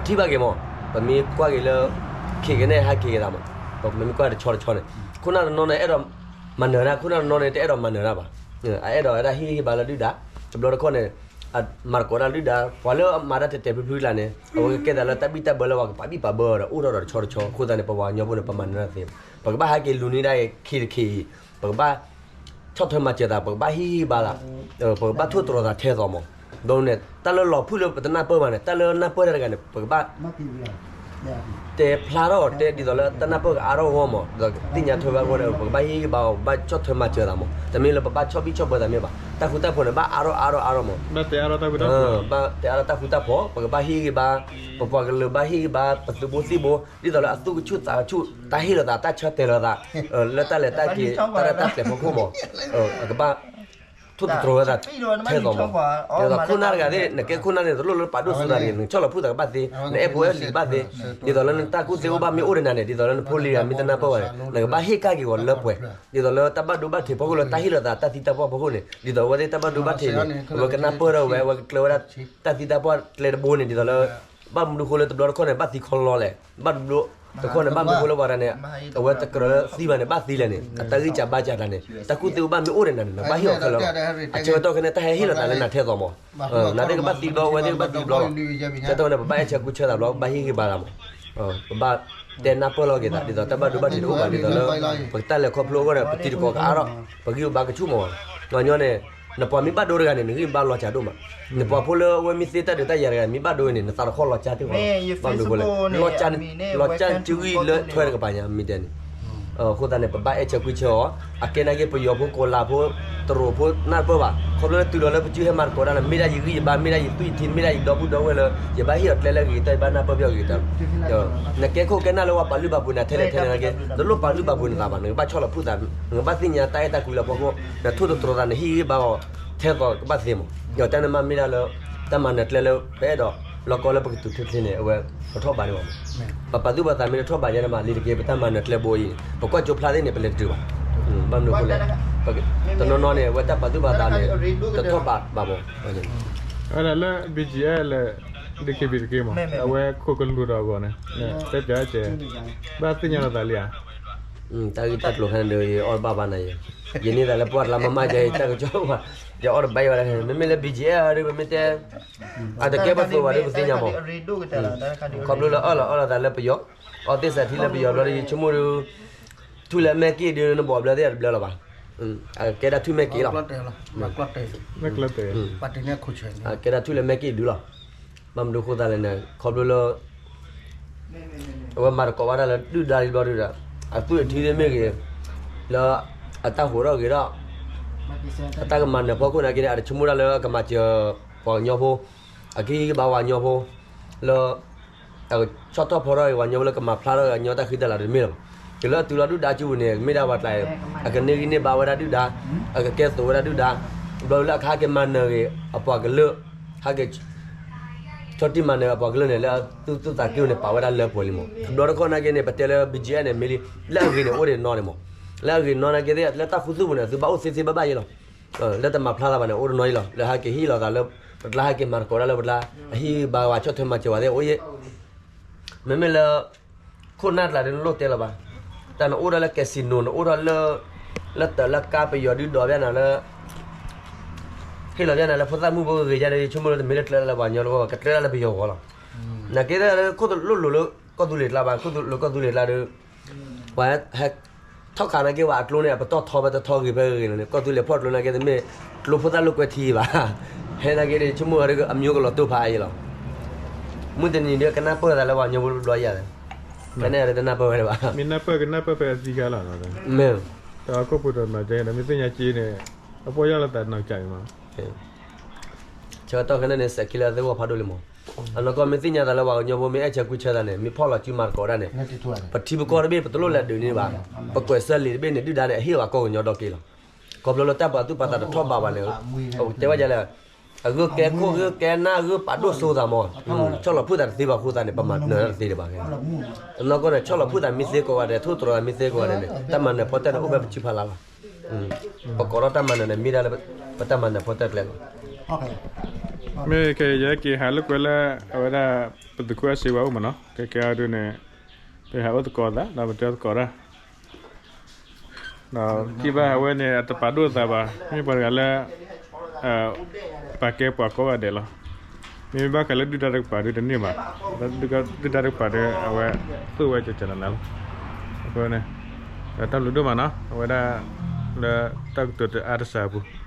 ထံၣ်ဘၣ်က့ၤမး, ပမ့ၢ်ကွၢ်က့ၤလၢ ခံကနဲၣ်ဟဲက့ၤက့ၤသးမး, ပမ့ၢ်ကွၢ်တဆီတဆီန့ၣ်, ခိၣ်နၢ်တနီၤန့ၣ် အဲၣ်ဒိးမၤနၢၤတၢ်, ခိၣ်နၢ်တနီၤန့ၣ် တအဲၣ်ဒိးမၤနၢၤတၢ်ဘၣ်. အအဲၣ်ဒိးဝဲဒၣ်ဟ့ၣ်ဂံၢ်ဟ့ၣ်ဘါလၢဒုၣ်ဒါ, တဘျီတခီၣ်န့ၣ် မၤသကိးတၢ်လၢဒုၣ်ဒါ, ပှၤလၢအမၤတၢ်တဲာ်တဲာ်ဖျုးဖျုးကျါန့ၣ် အဝဲကကဲသးလၢတၢ်ဘံၣ်တၢ်ဘၢလၢပှၤကပာ်ဘံၣ်ပာ်ဘၢအီၤဒီး အိၣ်ထီၣ်ဒီးတဆီတဆီ, အဃိသတးန့ၣ် ပပှၤကညီဖိန့ၣ် ပမၤနၢၤတၢ်သ့, ပကဘၣ်ဟဲက့ၤလူၤန့ၢ်ဒၣ်အံၤ ခ့တခ့အံၤ, ပကဘၣ် ဆီၣ်ထွဲမၤစၢၤသး, ပကဘၣ်ဟ့ၣ်ဂံၢ်ဟ့ၣ်ဘါသး, ပကဘၣ်ထိၣ်သတြီၤသးထဲသိးမး. ဒီးန့ၣ် တၢ်လၢလီၤဖုၣ်လၢပတနၢ်ပၢၢ်ဘၣ်န့ၣ်, တၢ်လၢနၢ်ပၢၢ်တၢ်တဂၤန့ၣ် ပကဘၣ် တဲဖျါထီၣ်အီၤ တဲဒ်သိးလၢတၢ်နၢ်ပၢၢ်ကအါထီၣ်အဂီၢ်မး, ဒီးသ့ၣ်ညါထွဲဘၣ်အဂီၢ်ဒီး ပကဘၣ်ဟ့ၣ်ဂံၢ်ဟ့ၣ်ဘါအီၤ, ပဘၣ်ဆီၣ်ထွဲမၤစၢၤသးမး. တမ့ၢ်လၢပဘၣ်ဆီၣ်ဘံၣ်ဆီၣ်ဘၢသးမ့ၢ်ဘၣ်, တၢ်ဃူတၢ်ဖိးန့ၣ် ဘၣ်အါထီၣ်အါထီၣ်အါထီၣ်မး. ဘၣ်တဲအါထီၣ်တၢ်ဃူတၢ်ဖိး, ပကဘၣ်ဟ့ၣ်ဂံၢ်ဟ့ၣ်ဘါ, ပပှၤကလုာ်ဘၣ်ဟ့ၣ်ဂံၢ်ဟ့ၣ်ဘါ, ပသုးဖိသံၣ်ဖိ, ဒ်သိးလၢအသူၣ်ကဆူၣ်သးကဆူၣ်, တၢ်ဟ့ၣ်လီၤသး, တၢ်ဆၢတဲာ်လီၤသး လၢတၢ်လဲၤတၢ်က့ၤ တၢ်ရဲၣ်တၢ်ကျဲၤဖီခိၣ်မး, အကဘၣ် ထိၣ်သတြီၤဝဲသးထဲသိးမး. ဒ်သိးခိၣ်နၢ်တဂၤသ့ၣ် နကဲခိၣ်နၢ်န့ၣ် တလိၣ်လၢပာ်ဒိၣ်စိသးတဂ့ၤ, နဆီၣ်လီၤဖုၣ်သးကဘၣ်သ့, နအဲၣ်ဖိအဲၣ်လံၤကဘၣ်သ့, ဒ်သိးလၢနတၢ်ကူၣ်သ့အိၣ်ဘၣ်မ့ၢ်အိၣ်ဒီးနၤန့ၣ်, ဒ်သိးလၢနဖိလံၤဂၤမ့ၢ်တနၢ်ပၢၢ်ဘၣ်န့ၣ် နကဘၣ်ဟ့ၣ်ကဒါက့ၤအီၤလၢပှဲၤ, ဒ်သိးလၢတၢ်ဘၣ်ဒိဘၣ်ထံးဖီခိၣ်လၢတၢ်ဟ့ၣ်လီၤသးတၢ်သံတၢ်ပှၢ်ဖီခိၣ်န့ၣ်, ဒ်သိးအဝဲသ့ၣ်တၢ်ဘၣ်ဒိဘၣ်ထံးန့ၣ် အဝဲကနၢ်ပၢၢ်ထီၣ်ဝဲ, အဝဲကကျၢၤဝဲဒၣ်တၢ်သံတၢ်ပှၢ်ကျဲတဘိန့ၣ်, ဒ်သိးလၢ ဘၣ်မနုၤဃိလၢတဘျီတခီၣ်န့ၣ် ဘၣ်သံခီလီလဲၣ်, ဘၣ်တဘျီတခီၣ်န့ၣ် ဘၣ်မနုၤဃိလၢပှၤတဂၤန့ၣ် အဝဲတကြၢးလၢသံဘၣ်န့ၣ် ဘၣ်သံလဲၣ်န့ၣ်, အတၢ်ဂံၢ်စၢ်ဘါစၢ်တၢ်န့ၣ် တၢ်ကူၣ်သ့အိၣ်ဘၣ်မ့ၢ်အိၣ်ဒီးနၤန့ၣ် နဘၣ်ဟ့ၣ်အီၤခဲလၢာ်လီၤ. အဆၢကတီၢ်ခဲန့ၣ် တၢ်ဟဲဟ့ၣ်လီၤသးလၢနၤထဲသိးမး, နၤသ့ၣ်ကဘၣ်သံဘျီ အဝဲသ့ၣ်ကဘၣ်သံဘျီလီၤ. ကဲသိးန့ၣ် ပဘၣ်အဲၣ်ဆၢကွံဆၢသးဘျီ ပဘၣ်ဟ့ၣ်ဂံၢ်ဘါသးမး, ပဘၣ်တဲနၢ်ပၢၢ်လီၤက့ၤသး ဒ်သိးတၢ်ဘၣ်ဒိဘၣ်ထံးတအိၣ်ဘၣ် ဒ်သိးလၢ ပတၢ်လဲၤခီဖျိအဂီၢ်န့ၣ် ပတံၤသကိးကအါထီၣ် ပဂံၢ်ပဘါကဆူၣ်မး. ပှၤကညီန့ၣ် နပှၤမ့ၢ်ဘၣ်ဒိတဂၤန့ၣ် နဂံၢ်ဘါလီၤစှၤဒိၣ်မး, နပှၤဖိလၢအဝဲမ့ၢ်သ့တၢ်ဒုးတၢ်ယၤတဂၤ မ့ၢ်ဘၣ်ဒိန့ၣ် နသးတခီလီၤစှၤတ့ၢ်ဃီ, ဘၣ်မနုၤဃိလဲၣ်, လီၤစှၤတ့ၢ်ဂံၢ်လၢထွဲတကပၤညါ မ့ၢ်တဲန့ၣ်, အဃိသတးန့ၣ် ပဘၣ်အဲၣ်ဆၢကွံဆၢအီၤ, အကဲနာ်က့ ပယီၤဖိ ကီၤလၤဖိ တရူးဖိ နၢ်ပၢၢ်ဘၣ် ခီဖျိလၢတုၤလီၤလၢပစုဟဲမၤသကိးတၢ်လၢ မ့ၢ်ဒၣ်ယဂံၢ်ယဘါ မ့ၢ်ဒၣ်ယသွံၣ်ယထံ မ့ၢ်ဒၣ်ယဒီပုၢ်ဒီဝဲၢ်လၢ ယဘၣ်ဟ့ၣ်အီၤကျဲလၢအဂ့ၤ တၢ်ယဘၣ်နၢ်ပၢၢ်ပယီၤဂ့ၤတၢ် နကဲခိၣ်ကဲနၢ်လၢပှၤပာ်လုၢ်ပာ်ပှ့ၤနၤထဲလဲၣ်ထဲလဲၣ်နာ်က့ နတလိၣ်ပာ်လုၢ်ပာ်ပှ့ၤနသးဘၣ်, နကဘၣ်ဆီၣ်လီၤဖုၣ်သး, နကဘၣ်သ့ၣ်ညါတၢ်အဲၣ်တၢ်ကွံလၢဖီခိၣ်, နထိၣ်သတြီၤသး နဟ့ၣ်ဂံၢ်ဘါအီၤ ထဲသိးကဘၣ်သ့မး, ဒီးတၢ်န့ၣ်မ့ၢ်မ့ၢ်ဒၣ်လၢ တၢ်မၤနၢၤကျဲလၢ ပအဲၣ်ဒိးလီၢ်ကီလၢပကတုၤချ့ချ့န့ၣ် အဝဲပထီၣ်ဘးန့ၣ်ဘၣ်မး, ပပာ်သူၣ်ပာ်သးမ့ၢ်တထီၣ်ဘးယဲန့ၣ်မး လံၤတက့ၢ် ပတၢ်မၤနၢၤကျဲဘိအံၤန့ၣ် ပကွၢ်ကၠိဖျါသ့ၣ်န့ၣ် ပလဲၤတတုၤဘၣ်, ဘၣ်မနုၤအဃိလဲၣ်, တနီၤနီၤန့ၣ် အဝဲတၢ်ပာ်သူၣ်ပာ်သးန့ၣ် တထီၣ်ဘးဘၣ်မး ဝဲဒၣ်လၢ ဘံၣ်ကၠံၣ်အဲၣ် လၢ ဒ့ခံဘံၣ်တက့ၢ်မး အဝဲခိၣ်ကလူးဒီးအဂီၢ်န့ၣ် တဲပၠးကဲ ဘၣ်သ့ၣ်ညါလီၤသးလံဧါ, တၢ်ဂ့ၢ်တၢ်ကျိၤခဲန့ၣ်ဒီး ယအီၣ်တဘၣ်ဘၣ်နၤယဲ, ယန့ၢ်သးလၢပှၢ်တလါမးမးယဲ တၢ်ကစီၣ်ဘၣ်, ယအီၣ်တဘၣ်ယဲဘၣ်, မ့မ့ၢ်လၢ ဘံၣ်ကၠံၣ်အဲၣ် ဒီး ပမ့ၢ်တဲ အတကဲပသိးဘၣ်ဒီး ပသ့ၣ်ညါမး, ခီဖျိလၢအၢၣ်လီၤအီလီၤသးလၢပယီၤ, အီသ့ၣ်စးထံလၢပယီၤဘျီဒီး ယဆိကမိၣ်ဒီး ထွံၣ်လၢမဲာ်က့ၣ်ဒုး နဘိးဘျၢသ့ၣ်တဘျၢလီၤဘၣ်, အကဲဒၣ်ထွံၣ်မဲာ်က့ၣ်လီၤ, ကဲဒၣ်ထွံၣ်လၢမဲာ်က့ၣ်ဒုးလီၤ, ဘၣ်မနုၤအဃိသတးလဲၣ်န့ၣ် ခီဖျိလၢ အဝဲမၤသကိးဘၣ်တၢ်လၢဒုၣ်ဒါလံဘျီဒုၣ်ဒါ, အသွံၣ်အထံသ့ၣ်မ့ၢ်ဂ့ၤ, လၢအတၢ်ဟိးထီၣ်ဂ့ၤထီၣ်, အတၢ်ကမၤနၢၤဖီခိၣ်နာ်က့န့ၣ် အတဆိကမိၣ်တၢ်လၢကမၤစၢၤပှၤကညီဖိ, အကဟ့ၣ်ဂံၢ်ဘါပှၤကညီဖိ, လၢ အကဆီၣ်ထီၣ်ဖီထီၣ်က့ၤပှၤကညီဖိလၢကမၤဖျါထီၣ်က့ၤကညီတၢ်ဃံတၢ်လၤတမ့ၢ်လၢၤဘၣ်, တုၤလၢအတုၤလီၤဒုၣ်ဒါစုပူၤန့ၣ် မ့ၢ်ဒၣ်ပှၤကျါအံၤ, အကန့ၢ်ဂံၢ်န့ၢ်ဘါဝဲဒၣ်ဒုၣ်ဒါ, အကကဲသိးဝဲဒၣ်ဒုၣ်ဒါ, ဘျီလၢအခါဟဲက့ၤမၤနၢၤက့ၤအပှၤကလုာ်, ဟဲက့ၤ ဆီၣ်တံၢ်မၤနၢၤအပှၤကလုာ်န့ၣ် လၢအသူၣ်သူၣ်သးက့ၢ်န့ၣ် ပာ်ဝဲဒၣ်လၢပှဲၤလံမး, တဘျီတခီၣ်နာ်က့န့ၣ် ပတဲလၢ ဘံၣ်ကၠံၣ်အဲၣ် န့ၣ် မ့ၢ်လံ, လၢအဂ့ၤန့ၣ် အိၣ်ဒံးနီၢ်န့ၣ်မး, လၢအဂ့ၤနီၢ်နာ်က့သ့ၣ် လၢတၢ်ခူသူၣ်ပူၤန့ၣ် သုဘၣ်အိၣ်သ့သ့ဘၣ်ဘၣ်ယဲလီၤ, လၢတမၤဖျါသးဘၣ်န့ၣ် အိၣ်တနီၢ်ယဲလီၤ, လၢဟဲက့ၤဟ့ၣ်လီၤသးလၢ ပကျါ ဟဲက့ၤမၤသကိးတၢ်လၢပကျါ, အဟ့ၣ်ဂံၢ်ဘါဝဲ ဆီၣ်ထွဲမၤစၢၤဝဲသ့ၣ်အိၣ်ယဲ မ့မ့ၢ်လၢ ခိၣ်နၢ်တကျါဒီး နလိၣ်တဲလၢၤဘၣ်, တၢ်နအိၣ်ဒၣ်လၢ casino နအိၣ်ထီၣ်လၢ လၢတၢးလၢကါ ပယီၤဒုးဒိးဘၣ်နၤလၢ ဟ့ၣ်လီၤဘၣ်နၤလၢဖိသၣ်မုၣ်ဖိဂ့ၤဂ့ၤယါဒီး ယဆိကမိၣ်လၢတမ့ၢ်လၢကျဲလၢပှၤကညီလၢ ကကျဲဒၣ်လၢပယီၤဂီၢ်လီၤ, နာ်က့ ခိၣ်တလိၣ်လိၤလၢကီၢ်သူလ့ၤကျါဘၣ်, ခိၣ်တလိၣ်လၢကီၢ်သူလ့ၤကျါဒီး ပှၤဟဲ ထီၣ်ခးနာ်က့ ပှၤအကျိန့ၣ် အပတီၢ်ထီဖဲတထီဂ့ၤဖဲဂ့ၤလီၤန့ၣ် ကီၢ်သူလ့ၤဖီၣ်ကျိနာ်က့ တမ့ၢ်ကျိဖိသၣ်လိာ်ကွဲထံဘၣ်, ဟဲနာ်က့ဒီး ဆိကမိၣ်ဝဲဒၣ် အမံၤကလီၤတိၢ်ဖးအါယဲလီၤ, မုၢ်တနံၤဒီး ကနၢ်ပၢၢ်သးလၢပှၤကညီဖိတဘျီယၤ, ဖဲန့ၣ်တနၢ်ပၢၢ်ဝဲဒၣ်ဘၣ်, မ့ၢ်နၢ်ပၢၢ်ကနၢ်ပၢၢ်ဖဲအသံခါလီၤ, မ့ၢ် တၢ်ခိၣ်ပူၤဒီးမၤကဲဒီး မ့ၢ်သ့ၣ်ညါက့န့ၣ် အပီၢ်ယၢ်လီၤသးနီၢ်ကၠးအံၤမး ဆၢကတီၢ်ခဲန့ၣ်န့ၣ် စဲးခံလၢအသ့ၣ်ဂီၢ်ဖးဒိၣ်လံမး, အနီၢ်ကီၢ်မ့ၢ်သ့ၣ်ညါသးလၢပှၤကညီဖိမ့ၢ်အဲၣ်ဆၢကွံဆၢသးန့ၣ် မ့ၢ်ဖီၣ်လီၤစုမၤသကိးတၢ်န့ၣ်, ပထံပကီၢ်တဘ့ၣ် ပတလိၣ်လဲၤဒုးန့ၢ်ဘၣ်, ပကွဲးစၢလံာ်တဘ့ၣ်န့ၣ် ဒုၣ်ဒါန့ၣ် အဟ့ၣ်ဝဲကိးကညီဒီက့ၢ်လီၤ, ခီဖျိလၢတၢ်ပာ်သူၣ်ပာ်သးတထီၣ်ဘးဘၣ်န့ၣ်, ပတဲဝဲဒ်လဲၣ်, အဂုၢ်ကဲခိၣ် ဂုၢ်ကဲနၢ် ဂုၢ်ပာ်ဒိၣ်စိသးမး, ဆီၣ်လီၤဖုၣ်သးတသ့ဘၣ်အဃိသတးန့ၣ် ပမၤနၢၤတၢ်တသ့ဒံးဘၣ်, အနီၢ်ကီၢ်န့ၣ် ဆီၣ်လီၤဖုၣ်သးမ့ၢ်သ့ကိးဂၤဒဲး ထိၣ်သတြီၤသးမ့ၢ်သ့ကိးဂၤဒဲးန့ၣ် တၢ်မၤနၢၤဖီတၢၣ်န့ၣ် အိၣ်ဖဲပစုဖီလာ်လီၤ, ပကိးထီၣ်တၢ်မၤနၢၤန့ၣ် မ့ၢ်ဒၣ်လၢ ပတၢ်မၤနၢၤဖီတၢၣ်ကျဲလီၤ. မ့ၢ်ကဲ ယဟဲက့ၤဟးလိာ်ကွဲလၢ အဝဲဒၣ် ပသုးခိၣ်အဲၣ်စ့ဝါအိၣ်မးနီၤ, ခဲကဲအဒုန့ၣ် ပဟးအိၣ်သကိးသး ဒီးပတဲသကိးတၢ် ဒီးထံၣ်ဘၣ်အဝဲန့ၣ် အတပာ်ဒိၣ်အသးဘၣ်, မ့ၢ်ပှၤတဂၤလၢ ပာ်ကဲပှၤကိးဂၤဒဲးလီၤ. မ့မ့ၢ်ဘၣ်ဃးလၢဒုၣ်ဒါတကပၤဒုတန့ၢ်ဘၣ်, ဒုၣ်ဒါတကပၤဒီး အဝဲသူၣ်ဝဲကကနလၢလီၤ. အဃိန့ၣ် တၢ်ဘျုးဒိၣ်မးနီၤ အဝဲဒၣ် လၢတၢ်ကတိၤတအါတစှၤအပူၤ